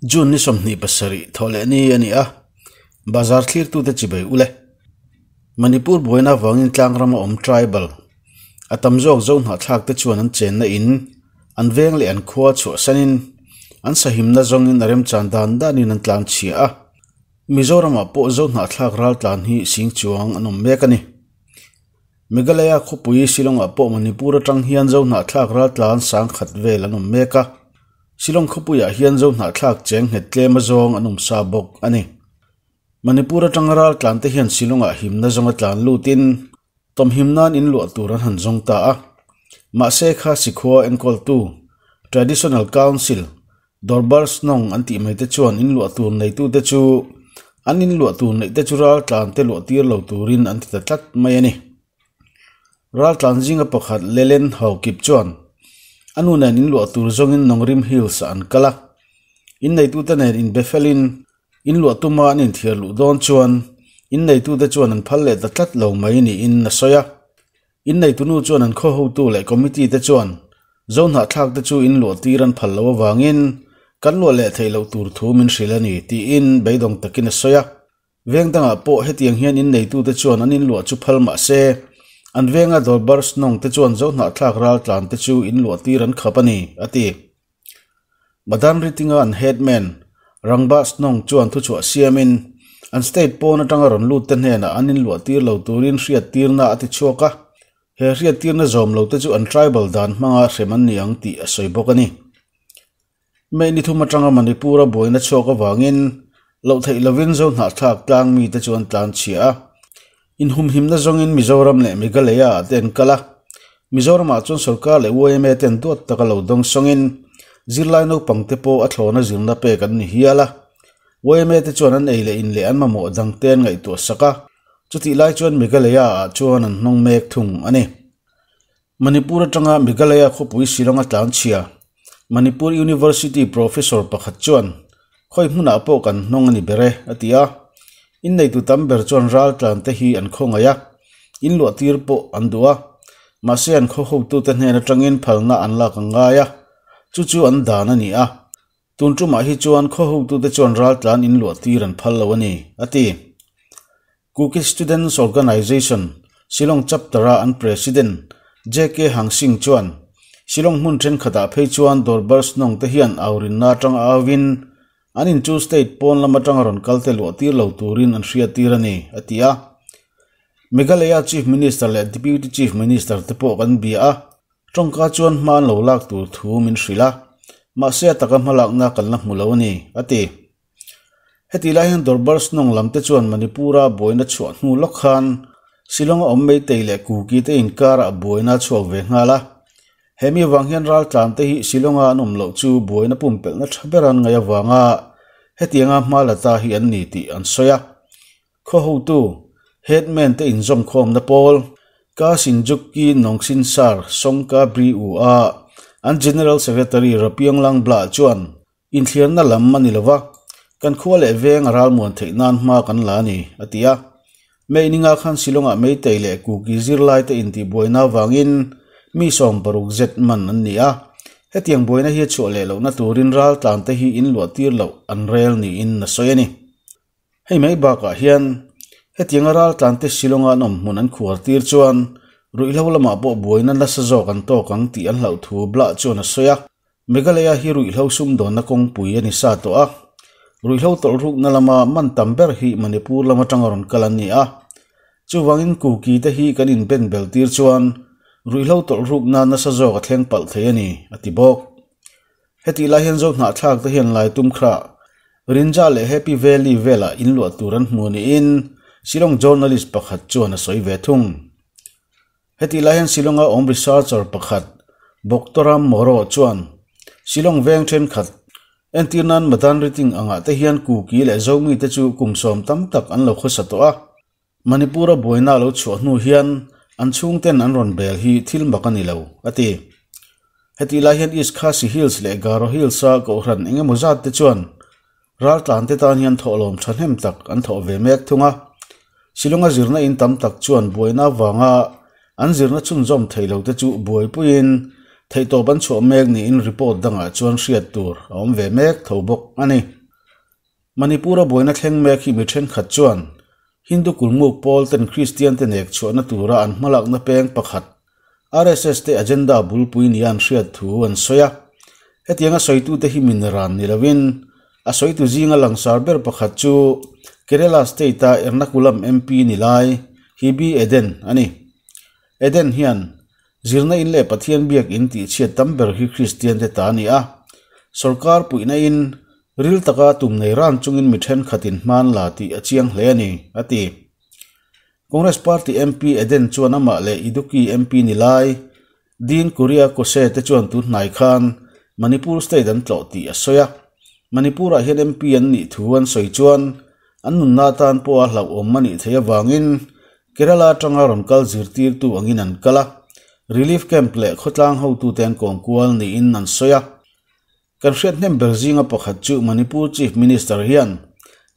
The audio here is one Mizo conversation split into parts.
June ni 27 thawhleh ni a ni a, bazar thlirtute chibei ule. Manipur buaina avangin tlangrama awm tribal a tam zawk zo hnahthlak te chuan an chenna in an veng leh an khua chhuahsanin an sahimna zawngin a remchan dan danin an tlan chhia a. Mizoramah pawh zo hnahthlak ral tlan hi sing chuang an awm mek a ni. Meghalaya khawpui Shillong-ah pawh Manipur atang hian zo hnahthlak ral tlan sangkhat vel an awm mek a. Shillong khawpuiah hian zo hnahthlak cheng nghet tlem azawng an awm sa bawk a ni. Manipur atanga ral tlan te hian Shillong-ah himna zawnga tlan lutin tawmhim nan in luah tur an han zawng ta a. Mahse kha sikhua enkawltu Traditional Council Dorbar Snong an tih mai te chuan in luah tur neitute chu an in luah tur neih te chu ral tlan te luah tir lo turin an ti ta tlat mai a ni. Ral tlan zinga pakhat Lelen Haokip chuan a nu nen in luah tur zawngin Nongrim Hills ah an kal a. In neitute nen inbe felin in luah tuma an inthiar luh dawn chuan in neitute chuan an phal leh ta tlat lo mai niin a sawi a. In neitunu chuan an khaw hotu leh committee te chuan zo hnahthlak te chu in luah tir an phal loh avangin kan luah leh theih loh tur thu min hrilh a ni tiin beidawng takin a sawi a. Veng dangah pawh hetiang hian in neitute chuan an in luah chu phal mah se an venga Dorbar Snong te chuan zo hnahthlak raltlan te chu in luah tir an khap a ni, a ti. Madan Ritinga an headman Rangba Snong chuan thuchhuah siamin an state pawn atanga rawn lut te hnenah an inluah tir lo turin hriattirna a ti chhuak a, he hriattirna zawm lo te chu an tribal dan hmanga hrem an ni ang tih a sawi bawk a ni. May ni thum atanga Manipur-a buaina chhuak avangin loh theih lovin zo hnahthlak tlang mite chu an tlan chhia a, inhumhimna zawngin Mizoram leh Meghalaya-ah te an kal a. Mizoramah chuan sorkar leh YMA ten duat taka lo dawng sawngin zirlai naupang te pawh a thlawna zirna pek an ni hial a. YMA te chuan an ei leh in leh an mamawh dang te an ngaihtuah sak a, chutih lai chuan Meghalaya-ah chuan an hnawng mek thung a ni. Manipur atanga Meghalaya khawpui Shillong a tlanchhia Manipur University Professor pakhat chuan khawi hmunah pawh kan hnawng a ni ber e, a ti a. Inneitu tam ber chuan ral tlan te hi an khawngaih a, in luah tir pawh an duh a. Mahse an khaw hotute hnen atangin phalna an lak ang ngai a, chu chu an dan a ni a. Tun tumah hi chuan khaw hotute chuan ral tlan in luah tir an phal lo a ni, a ti. Kuki Students Organisation, Shillong Chapter-a an President, JK Hangsing chuan, Shillong hmun thenkhatah phei chuan Dorbar Snong te hian aurinna atanga auin an in chu state pawn lam atanga rawn kal te luah tir lo turin an hriat tir a ni, a ti a. Meghalaya Chief Minister leh Deputy Chief Minister te pawh kan bia a, tawngka chuan hma an lo lak tur thu min hrilh a, mahse a taka hmalakna kan la hmu lo a ni, a ti. Heti lai hian Dorbar Snong lam te chuan Manipur-a buaina chhuah hnu lawk khan Shillong-a awm Meitei leh Kuki te inkarah buaina a chhuak ve nghal a. He mi avang hian raltlan te hi Shillong-a an awm loh chu buaina pumpelhna tha ber an ngaih avanga hetianga hma la ta hi an ni tih an sawi a. Khaw hotu, headman te inzawmkhawmna pawl, Ka Sinjukki Nongsinsar Songka Bri U a an General Secretary Rapiang Langbla chuan Inthliarna lam a ni lo va, kan khua leh veng a ralmuan theih nan hma kan la a ni, a ti a. May ninga khan Shillong-ah Meitei leh Kuki zirlaite intihbuaina avangin mi 60 zet man an ni a. Hetiang buaina hi a chhuah leh lohna turin raltlante hi inluah tir loh an rel niin a sawi a ni. Hei mai bakah hian hetianga raltlante Shillong-a an awm hmun an khuar tir chuan ruihhlo lamah pawh buaina nasa zawk an tawk ang tih an hlauh thu Blah chuan a sawi a. Meghalaya hi ruihhlo sumdawnna kawngpui a ni sa tawh a, ruihhlo tawlh rukna lama man tam ber hi Manipur lam atanga rawn kal an ni a. Chuvangin Kuki te hi kan inben bel tir chuan ruihhlo tawlh rukna nasa zawk a thleng palh thei a ni, a ti bawk. Hetih lai hian zo hnahthlak te hian lai tum kha Rinja leh Happy Valley velah in luah tur an hmu niin Shillong journalist pakhat chuan a sawi ve thung. Hetih lai hian Shillong-a awm researcher pakhat Boktoram Moro chuan Shillong veng thenkhat entir nan Madan Riting angah te hian Kuki leh Zomi te chu kum sawm tam tak an lo khawsa tawh a. Manipur-a buaina lo chhuah hnu hian an chhungten an rawn bel hi thil mak a ni lo, a ti. Hetih lai hian East Khasi Hills leh Garo Hills-a kohhran eng emaw zat te chuan raltlante tan hian thawhlawm thahnem tak an thawh ve mek thung a. Shillong-a zirna in tam tak chuan buaina avanga an zirna chhunzawm thei lo te chu buaipuiin Theihtawp an chhuah mek niin report dangah chuan hriat tur a awm ve mek tho bawk a ni. Manipur-a buaina thleng mek hi mi thenkhat chuan Hindu kulmuk pawl ten Kristian te nek chhuahna tura an hmalakna peng pakhat RSS te agenda bulpui nia an hriat thu an sawi a. Hetianga sawitute hi min ran ni lovin a sawitu zinga langsar ber pakhat chu Kerala state-a Ernakulam MP ni lai Hibi Eden a ni. Eden hian Zirna in leh Pathian biak in tih chhiat tam ber hi Kristian te ta a ni a. Sorkar puihna in ril taka tum nei ran chungin mi thenkhat in hman la tih a chiang hle a ni, a ti. Congress Party MP Eden chuan amah leh Idukki MP ni lai Dean Kuriakose te chuan tun hnai khan Manipur state an tlawh tih a sawi a. Manipur ah hian MP an nih thu an sawi chuan an nunna atan pawha hlauhawm a nih theih avangin Kerala atanga rawn kal zirtirtu angin an kal a, relief camp leh khawtlang hotute an kawm kual niin an sawi a. Kan hriat hnem ber zinga pakhat chu Manipur Chief Minister hian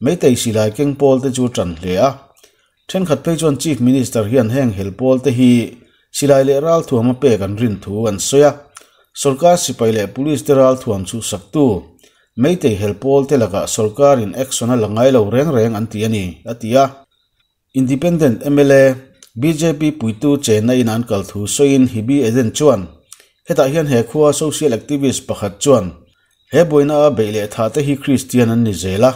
Meitei silai keng pawl te chu tan hle a. Thenkhat phei chuan Chief Minister hian heng hel pawl te hi silai leh ralthuam a pek an rin thu an sawi a. Sorkar sipai leh police te ralthuam chhuhsaktu Meitei hel pawl te lakah sorkarin action a la ngai lo reng reng an ti a ni, a ti a. Independent mla, bjp puitu chenna in an kal thu sawiin Hibi Eden chuan, Hetah hian he khua social activist pakhat chuan he buaina a beih leh thah te hi Kristian an ni zel a,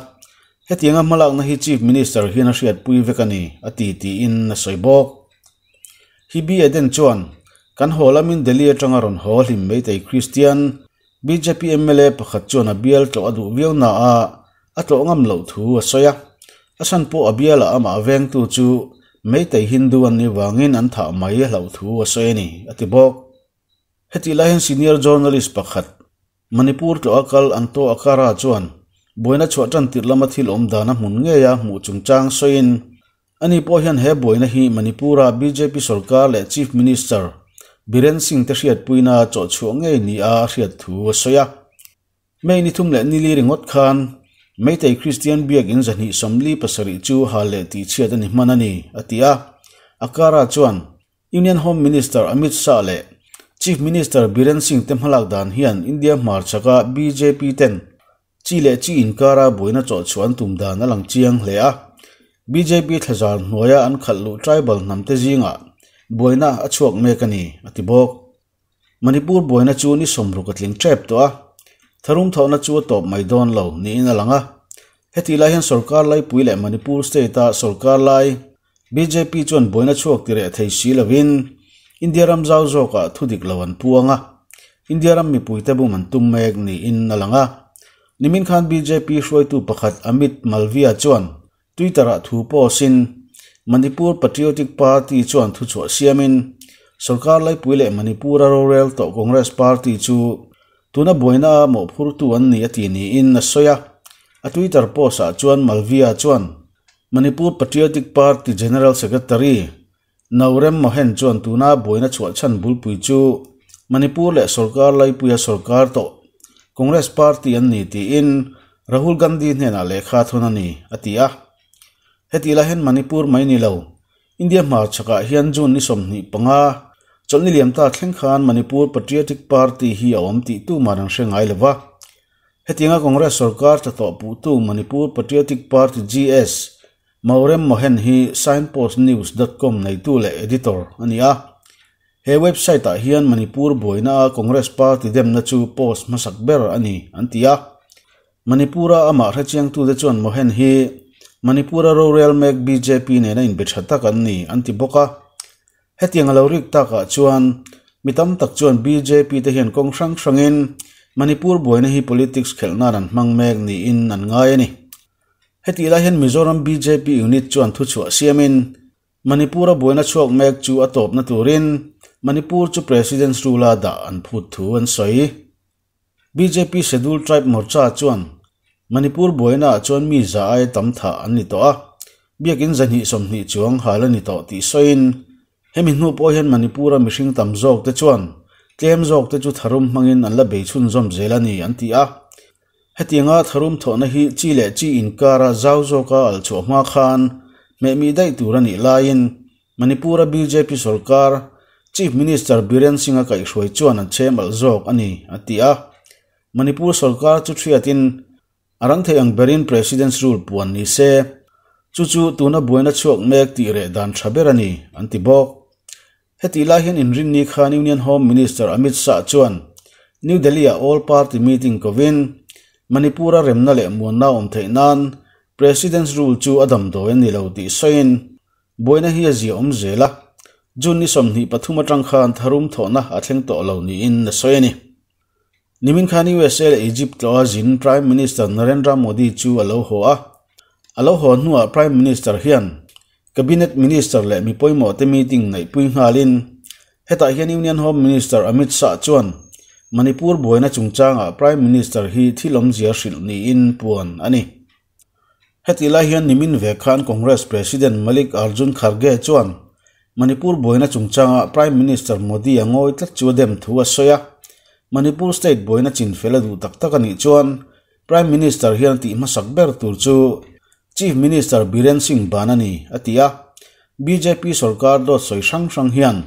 hetianga hmalakna hi Chief Minister hian a hriatpui vek a ni, a ti tiin a sawi bawk. Hibi Eden chuan, Kan haw lamin Delhi atanga rawn haw hlim maitei Kristian, bjp mla pakhat chuan a bial tlawh a duh viau na a, A tlawh ngam loh thu a sawi a, a chhan pawh a bialah amah vengtu chu Meitei Hindu an nih vangin an thah mai a hlauh thu a sawi a ni, a ti bawk. Hetih lai hian senior journalist pakhat, Manipur tlawh a kal Anto Akara chuan buaina chhuah tan tirh lama thil awm dan a hmun ngeia hmuh chungchang sawiin, Ani pawh hian he buaina hi Manipur-a bjp sorkar leh Chief Minister Biren Singh te hriatpuina chawhchhuah ngei nia a hriat thu a sawi a. May ni thum leh nili ringawt khan Meitei Kristian biakin 247 chu hal leh tihchhiat a ni hman a ni, a ti a. Akara chuan Union Home Minister Amit Shah leh Chief Minister Biren Singh te hmalak dan hian India hmarchhaka bjp ten chi leh chi inkara buaina chawhchhuah an tum dan a lang chiang hle a. Bjp thlazar hnuaia an khalh luh tribal hnamte zingah buaina a chhuak mek a ni, a ti bawk. Manipur buaina chu ni sawmruk a tling tep tawh a, tharum thawhna chu a tawp mai dawn lo niin a lang a. Hetih lai hian sorkar laipui leh Manipur state-a sorkar lai bjp chuan buaina chhuak ti reh thei si lovin India ram zau zawkah thu dik lo an puang a, India ram mipuite bum an tum mek niin a lang a. Nimin khan bjp hruaitu pakhat Amit Malviya chuan Twitter-ah thu post-in Manipur Patriotic Party chuan thuchhuah siamin sorkar laipui leh Manipur-a rorel tawh Congress Party chu tuna buaina a mawhphurtu an ni a ti niin a sawi a. A Twitter post-ah chuan Malviya chuan Manipur Patriotic Party General Secretary Naorem Mohen chuan tuna buaina chhuah chhan bulpui chu Manipur leh sorkar laipuia sorkar tawh Congress Party an ni tiin Rahul Gandhi hnenah lehkha thawn a ni, a ti a. Hetih lai hian Manipur mai ni lo, India hmarchhakah hian June ni 25, chawlhni liam ta thleng khan Manipur Patriotic Party hi a awm tih tuman an hre ngai lo va. Hetianga Congress sorkar tla tawh puhtu Manipur Patriotic Party GS Maurem Mohen hi Signpostnews dot com neitu leh editor a ni a. He website ah hian Manipur buaina a Congress party demna chu post hmasak ber a ni an ti a. Manipur-a amah hrechiangtute chuan Mohen hi Manipur-a rorel mek bjp nena inbe tha tak an ni an ti bawk a. Hetiang a lo rik takah chuan mi tam tak chuan bjp te hian kawng hrang hrangin Manipur buaina hi politics khelh nan an hmang mek niin an ngai a ni. Hetih lai hian Mizoram bjp unit chuan thuchhuah siamin Manipur-a buaina chhuak mek chu a tawpna turin Manipur chu President's Rule-a dah an phut thu an sawi. Bjp Scheduled Tribe Morcha chuan Manipur buainaah chuan mi za aia tam thah an ni tawh a, biakin 220 chuang hal a ni tawh tih sawiin hemi hnu pawh hian Manipur-a mihring tam zawkte chuan tlem zawkte chu tharum hmangin an la bei chhunzawm zel a ni an ti a. Hetianga tharum thawhna hi chi leh chi inkara zau zawka alh chhuah hma khan hmehmih daih tur a nih laiin Manipur-a bjp sorkar Chief Minister Biren Singh-a kaihhruai chuan an chhem alh zawk a ni, a ti a. Manipur sorkar chu hriatin a rang thei ang berin President's Rule puan ni se, chu chu tuna buaina chhuak mek tih reh dan tha ber a ni, an ti bawk. Hetih lai hian inrinni khan Union Home Minister Amit Shah chuan New Delhi-ah All Party Meeting kovin Manipur-a remna leh muanna awm theih nan President's Rule chu a damdawi a ni lo tih sawiin buaina hi a zia awm zel a, June ni 23 atang khan tharum thawhna a thleng tawh lo niin a sawi a ni. Nimin khan USA leh Egypt tlawha zin Prime Minister Narendra Modi chu a lo haw a, a lo haw hnuah Prime Minister hian Cabinet Minister leh mi pawimawhte meeting neihpui nghalin hetah hian Union Home Minister Amit Shah chuan Manipur buaina chungchangah Prime Minister hi thil awmzia hrilh niin puan a ni. Hetih lai hian nimin ve khan Congress President Malik Arjun Kharge chuan Manipur buaina chungchangah Prime Minister Modi a ngawi tlat chu a dem thu a sawi a, Manipur state buaina chinfel a duh tak tak a nih chuan Prime Minister hian tih hmasak ber tur chu Chief Minister Biren Singh ban a ni, a ti a. Bjp sorkar dawt sawi hrang hrang hian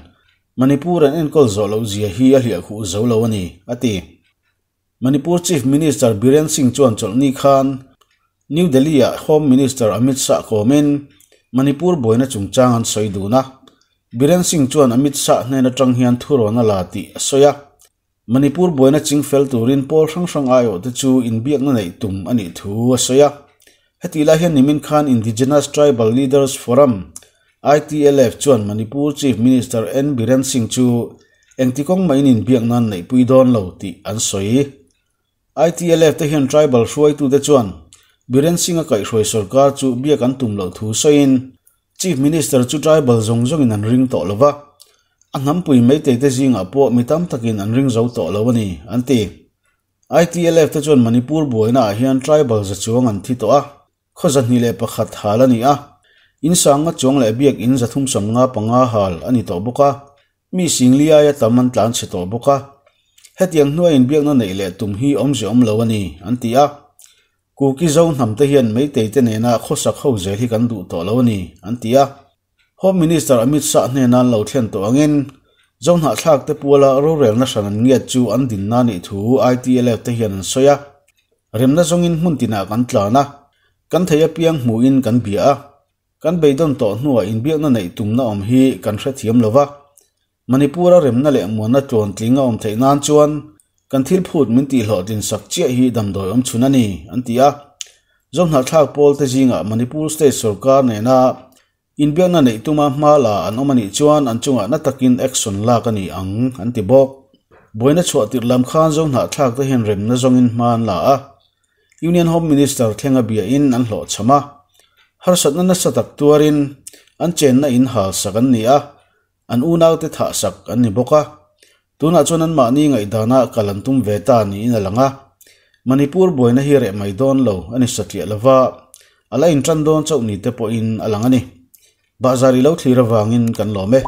Manipur an enkawl zawh loh zia hi a hliahkhuh zo lo a ni, a ti. Manipur Chief Minister Biren Singh chuan chawlhni khan New Delhi-ah Home Minister Amit Shah kawmin Manipur buaina chungchang an sawi dun a. Biren Singh chuan Amit Shah hnen atang hian thurawn a la tih a sawi a. Manipur buaina chingfel turin pawl hrang hrang aiawhte chu inbiakna neih tum a nih thu a sawi a. Hetih lai hian nimin khan Indigenous Tribal Leaders Forum, ITLF, chuan Manipur Chief Minister N Biren Singh chu engti kawng mahin inbiak nan neihpui dawn lo tih an sawi. ITLF te hian tribal hruaitute chuan Biren Singh-a kaihhruai sorkar chu biak an tum loh thu sawiin Chief Minister chu tribal zawng zawngin an ring tawh lo va, a hnampui meitei te zingah pawh mi tam takin an ring zo tawh lo a ni, an ti. ITLF te chuan Manipur buainaah hian tribal za chuang an thi tawh a, khaw 201 hal a ni a, in sanga chuang leh biak in 355 hal a ni tawh bawk a, mi singli aia tam an tlan chhe tawh bawk a. Hetiang hnuai inbiakna neih leh tum hi awmze awm lo a ni, an ti a. Kuki Zo hnam te hian Meitei te nena khawsak ho zel hi kan duh tawh lo a ni, an ti a. Home Minister Amit Shah hnena an lo thlen tawh angin Zo hnahthlak te puala rorelna hran an ngiat chu an dinna nih thu ITLF te hian an sawi a. Remna zawngin hmun tinah kan tlan a, kan thei apiang hmuhin kan bia a. Kan beidawn tawh hnuah inbiakna neih tumna awm hi kan hrethiam lo va. Manipur-a remna leh muanna tluantling a awm theih nan chuan kan thil phut min tihhlawhtlin sak chiah hi damdawi awm chhun a ni, an ti a. Zohnahthlak pawl te zingah Manipur State sorkar nena inbiakna neih tuma hma la an awm a nih chuan an chungah na takin action lak a ni ang, an ti bawk. Buaina chhuah tirh lam khan Zohnahthlak te hian remna zawngin hma an la a. Union Home Minister thlenga biain an hlawhchham a. Harsatna nasa tak tuarin an chenna in halsak an ni a. An unaute thahsak an ni bawk a, tunah chuan anmahni ngaihdanah kal an tum ve ta niin a lang a. Manipur buaina hi reh mai dawn lo a ni satliah lova, a la intan dawn chauh ni te pawhin a lang a ni. Bahzar i lo thlir avangin kan lawm e.